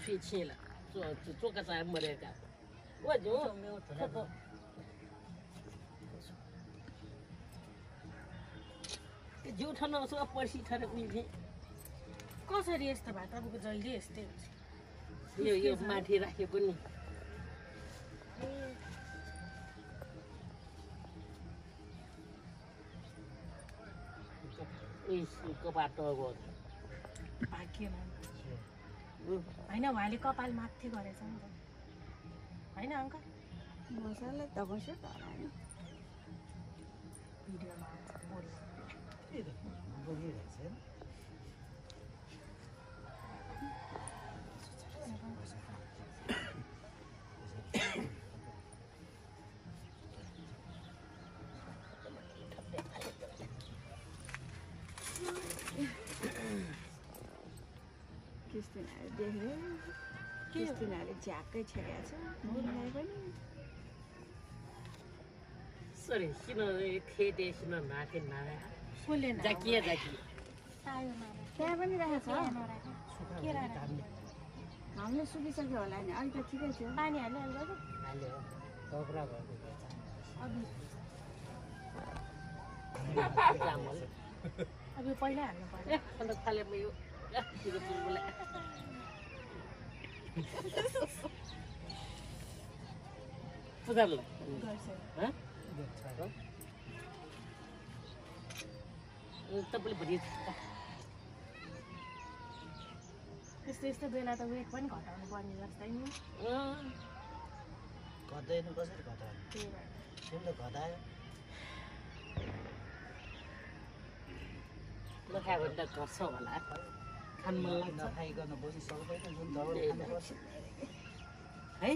费钱了，做个啥没得干，我就他都。जो ठाना उसको पर्सी ठहरे मिल्थे कसरी यस्तो भए तपाईँको जहिले यस्तै हुन्छ यो माथि राखेको नि यसको बाटो गयो भाग्यमा होइन उहाँले कपाल माथि गरेछ नि त होइन अङ्कल मसाला त बस्यो त होला भिडियोमा बोल्नु क्रिस्टिनाले देख्यो क्रिस्टिनाले झ्याक्कै छेकेको छ मुरलाई पनि सरी किन खेदे किन नाके नारा कसले जाकिया त्यहाँ पनि राखेको छ हामीले सुकिसक्यो होला नि अहिले त ठिकै थियो पानी हाल्यो अहिले हाल्यो टक्रा भयो चामल अब यो पहिला हाल्नु पर्यो अन्त थालेमा यो तिरो पुलबुला पुजाल गर्छ तपाईँले भरि यस्तो बेला त वेट पनि घटाउनु पर्ने जस्तै नि घट्दैन कसरी घटायो त्यही भएर तिमीले घटायो नखायो भने त घट्छ होला खान मन लाग्छ नखाइकन बस्नु सक्दैन जुन दबाई खानुपर्छ है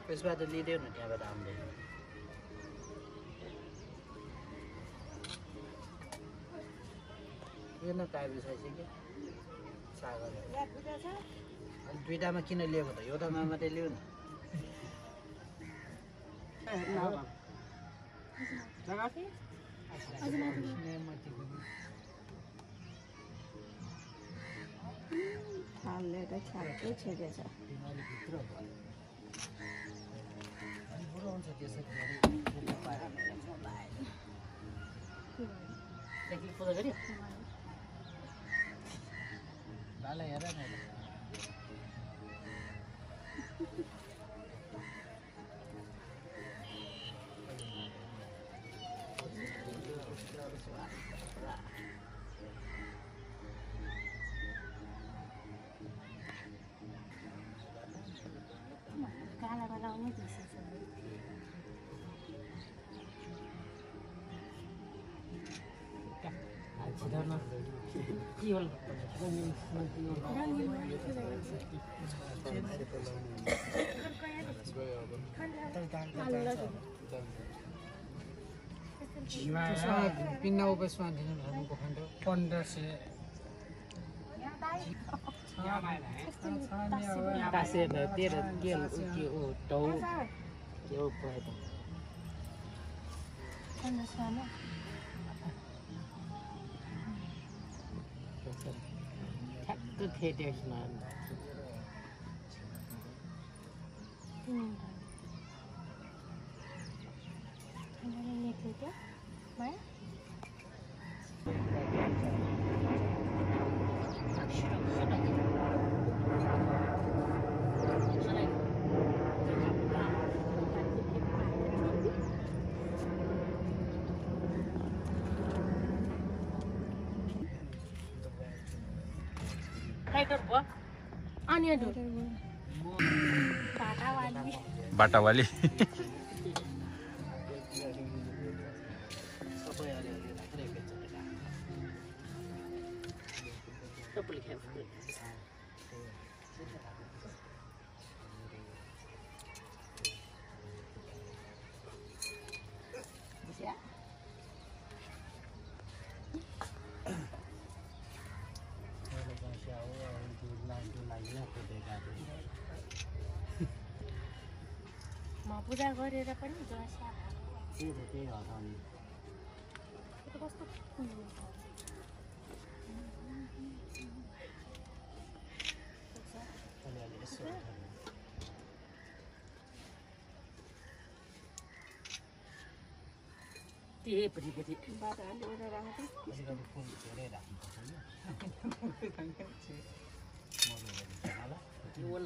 त्यसबाट लिँदैन त्यहाँबाट आउँदैन यो न काबी छैछ सागर अनि दुईटामा किन लिएको त एउटामा मात्रै लिऊ न थालले त छ्याक्कै छेकेको छ हुन्छ त्यसरी पूजा गऱ्यो भाइलाई हेर न कालामा लाउनै बिर्सेछ छिटो के होला पिन्ना उपसमा दिनु भनेको खण्ड 1500 तासे तेर के ओ टौ के ओ पहे त ठ्याक्क खेटेको अनि बाटावाली पूजा गरेर पनि जस्या त्यही हटाउने कस्तो अलिअलि यसो त्यहीपट्टि बाटोहरूले उडेर राखेको अलिकति फुल धेरै राख्नुपर्छ नि हो न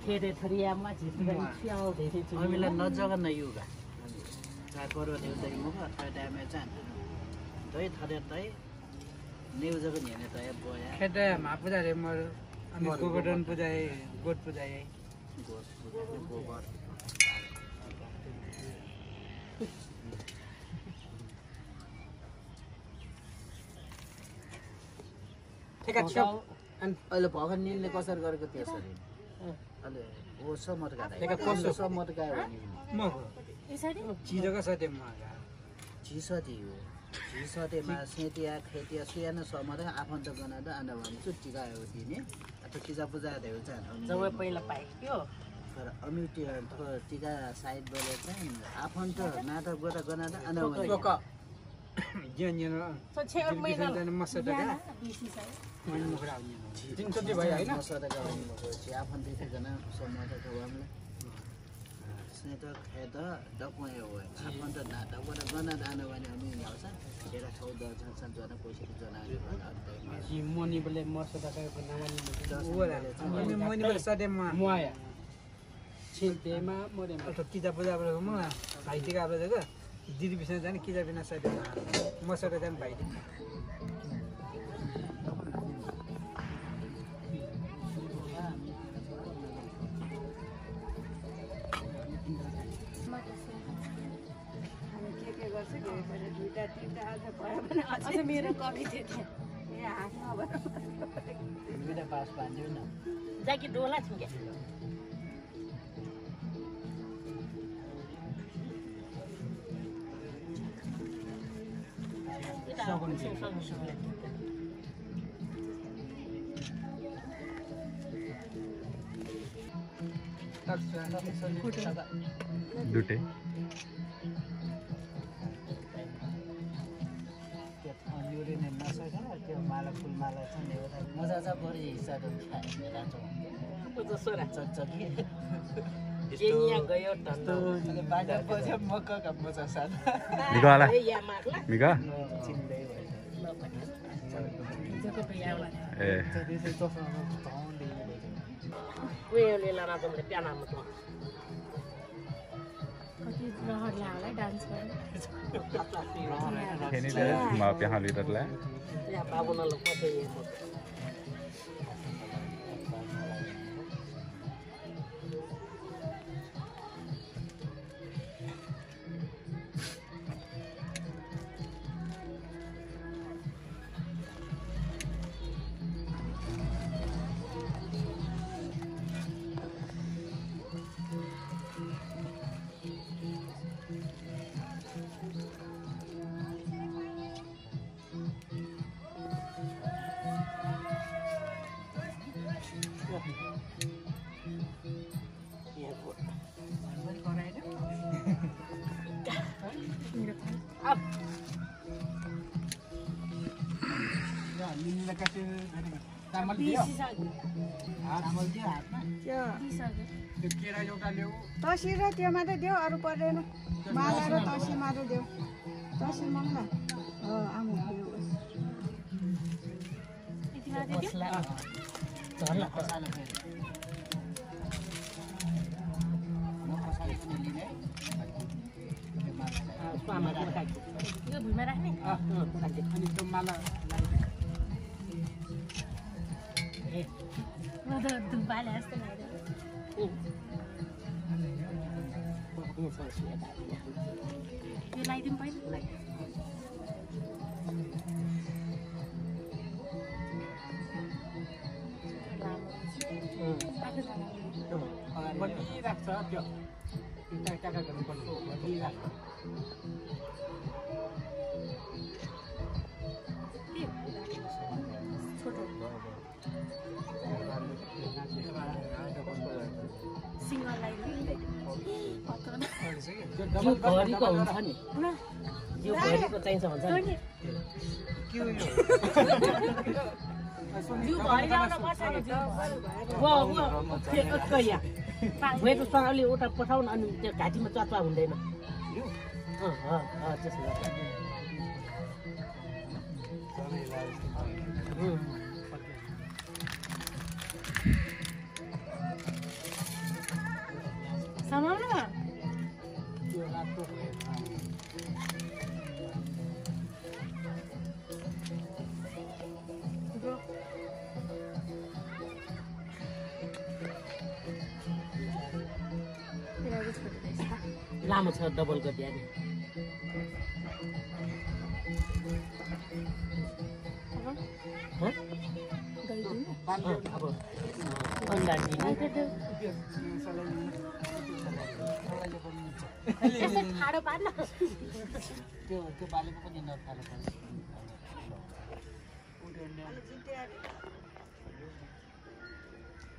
खेरे थरियामा झिप्पी च्याउँदै थियो हामीलाई नजगन युगा चाकोरो देउदै मुख थडामे चान दही थरे दही नेउजको हेर्ने दय बोया खेदा महापूजा रे मर अनि गोवर्धन पूजा है गोठ पूजा है गोबर ठेका छौ अहिले भगवान नीलले कसरी गरेको त्यसरी अहिले हो समटका ठेका कसो समटका हो नि म यसरी चिजको सते म झिसती हो झिसतेमा सेतिया खेतिया सुया न समट आफन्त गना त आना भने टिका हो दिने अथवा टिका पूजा देउ चाहिँ जब पहिला पाइयो तर अमिटी टिका साइड बोले चाहिँ आफन्त नाटक गोटा गना त आना भने ज्ञान सो छे महिना मसदा का बेसी छ मन मुखरा आउने 300 भयो हैन मसदा का भने चाहिँ आफन्त जना समट गवामले स्नेत खेद डकुए हो आफन्त नाटक गोटा गना आना भने अनि आउँछ डेरा छौ द छन् जना पैसा जना कि मनी बोले मसदा का नाम मनी बोले सदे मया छिल्तेमा मोरे अथवा किजा पूजा गरेको म भाइटिका गरेको दिदी बिना जाने किजा बिना सदे मसदा जान भाइटी दुईटा तिनटा आज भयो भने अझ मेरो कवि थियो त्यहाँ ए हातमा दुईटा पास पान्दियो न जाकी डोला छु क्या दुटे माला फुल माला छ नि एउटा मजा छ बढी हिसाब खाएर सोरा चकचकी केनिया गयो टन्टो बाजा बजे मक्का मजा साथ मिगाला या मार्ला मिगा चिन्दै जको पे यावला ए वेले लाना तमले प्याना मत कति रहर लाग्ला डान्स गर्ने खेनी दे मा पे हां लिटर ला या बाबु न लोक पथे ये केरा एउटा ल्याऊ तसी र त्यो मात्रै देऊ अरू पर्दैन माला र तसी मात्रै देऊ तसी मङ्गा हो आमा मसला झर्ला मसाला फेरि म मसाला पनि लिने स्वामा राखा यो भुइँमा राख्ने अनि त्यो माला म त धुम्पाले जस्तो लाग्यो यो लगाइदिउँ पहिला बनिरहेको छ त्यो टाका गर्नुपर्छ बनिरहेको यो घरीको हुन्छ नि यो घरीको चाहिन्छ भन्छ नि वेट उसमा अलि उता पठाउन अनि त्यो घाँटीमा चच्वा हुँदैन त्यसो लामो छ डबल गरिदिया नि अब अन्डा दिने ठाडो पार्न त्यो बालेको पनि नथालो पर्छ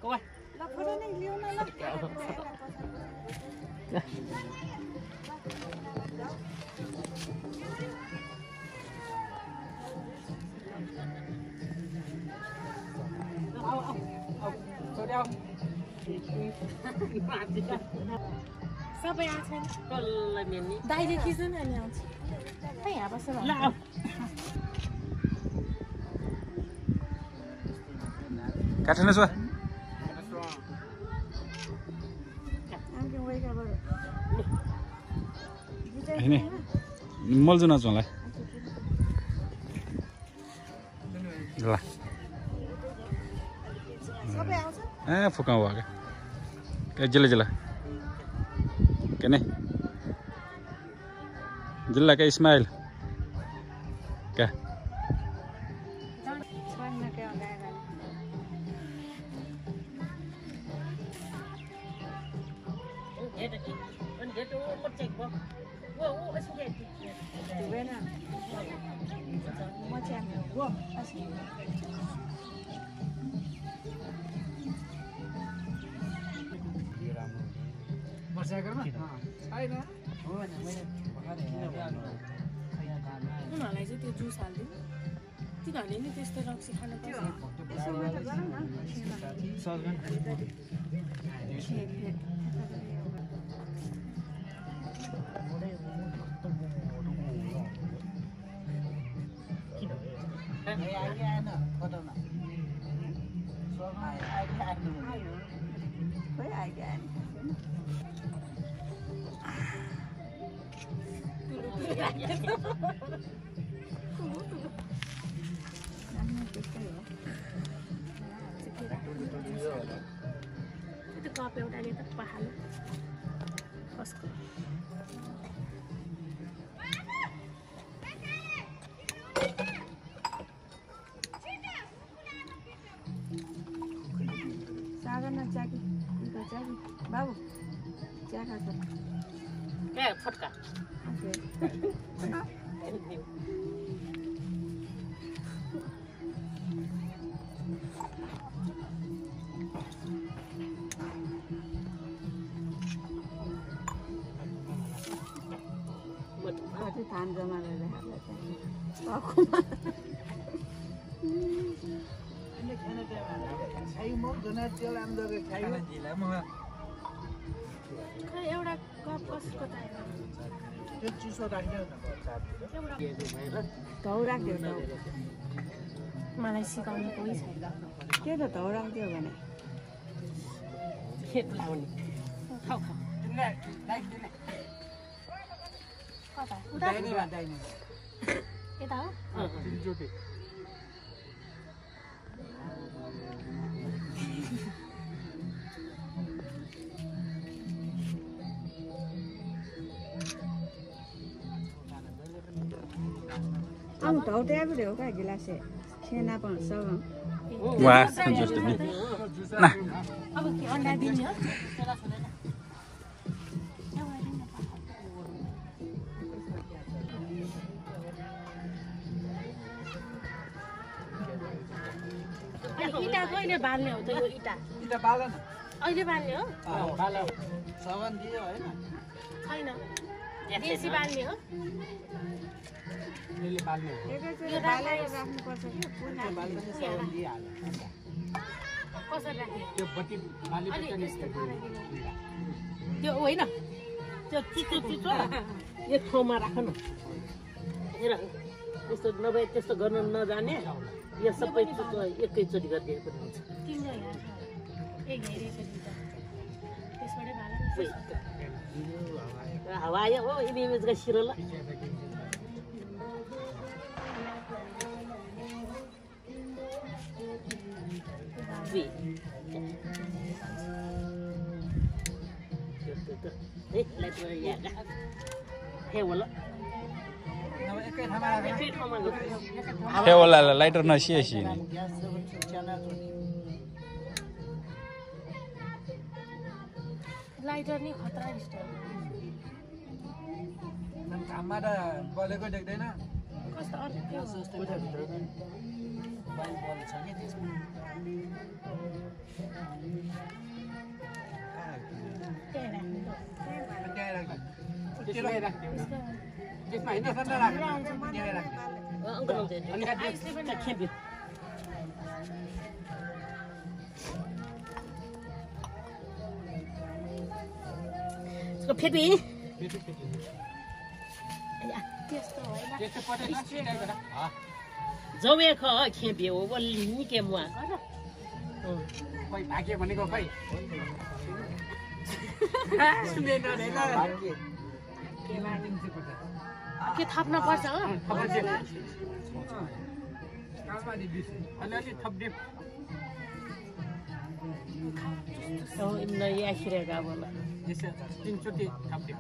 कवा ल फोटो नै लिऊ न ल सबै आएको छैन कसलाई मेन्ने दाइले खिच्नु न अनि आउँछ खै यहाँ बस्छ ल काट्नु छ हैन मल्जु नाच्नु होला ल सबै आउँछ ए फुकाउ भयो क्या जिल्ला जिल्ला के नै जिल्ला क्या इस्माइल क्या उनीहरूलाई चाहिँ त्यो जुस हालिदिउँ तिनीहरूले नि त्यस्तो रक्सी खानु पर्छ त्यो कप एउटाले त पहाल्यो कसको सागरना चाकी चाकी बाबु चिया खान्छ क्या फटका धान जमा गरेर खै एउटा कप कसको चाहियो त्यो चिसो राख्दैन धौ राख्दियो मलाई सिकाउनु कोही छैन के त धौ राख्दियो भने खेत लाउने खाऊ खाऊ कता उता यता हो धौ ट्याएको हो क्या गिलासे छेना पाउँछ वाह जुस नि ना अब के अन्डा दिने हो इटा कहिले बाल्ने हो त यो इटा इटा बाल न अहिले बाल्ने हो सामान दियो हैन छैन देसी बाल्ने हो यसले बाल्ने हो यो बालेर राख्नुपर्छ कि पुना सामान दिइहाल्यो कसरी राख्ने त्यो बत्ती बालेपछि निस्केको त्यो होइन त्यो चिचो चिचो एक ठाउँमा राख न हेर त्यस्तो नभए त्यस्तो गर्न नजाने यो सबै चिचो एकैचोटि गरिदिएको पनि हुन्छ तिम्रो यहाँ एक हेरेको दिँदा त्यसबाटै बाल हावा आयो हो इमेजका सिरो ल हे वाला लाइटर नसिएसी नि लाइटर नि खतरा स्टोर घाममा त बलेको देख्दैन कस्तो त्यसमा होइन सर राख्ने खेप्यो फेरि जौए ख खेप्यो बल्ली के मुआ खोइ भाग्यो भनेको खोइ के थप्न पर्छ हो अलिअलि थप्दियो नयाँ आखिरहेको अब तिनचोटि थप्दियो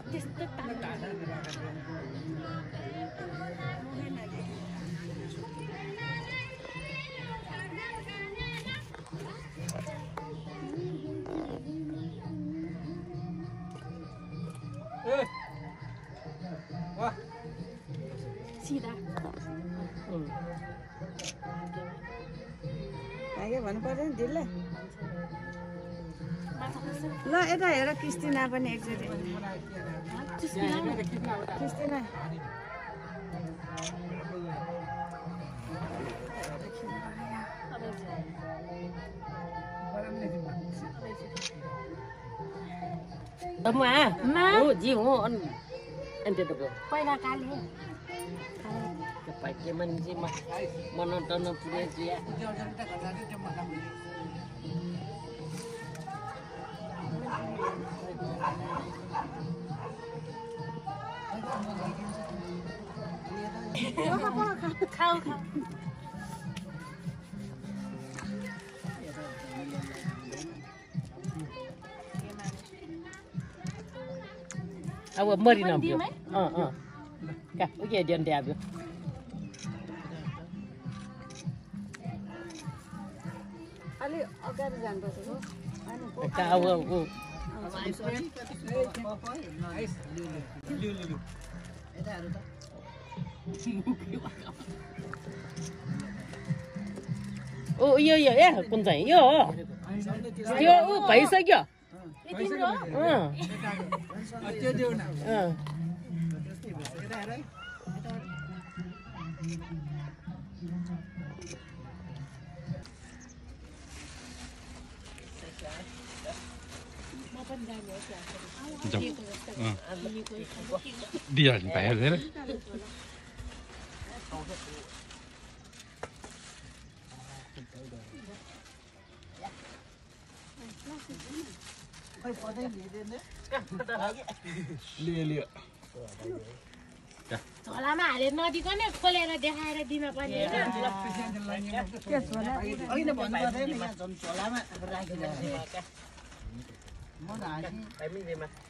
त्यस्तो सिधा भाग्यो भन्नु पर्दैन दिदीलाई ल यता हेर क्रिस्टिना पनि एकचोटि क्रिस्टिना हो जी हो अन्त पहिला काले pakai manji mah menonton punya dia खाऊ अब मरि नभ्यो का उके दिन दियो अलि अगाडि जानुपर्छ हो का अब ओ यो यो ए कुन चाहिँ यो हो यो उ भइसक्यो दिइहाल्नु पायो हेर लियो झोलामा हालेर नदिकन खोलेर देखाएर दिन पर्ने होइन भन्नु पर्दैन यहाँ झोलामा राखिरहेको म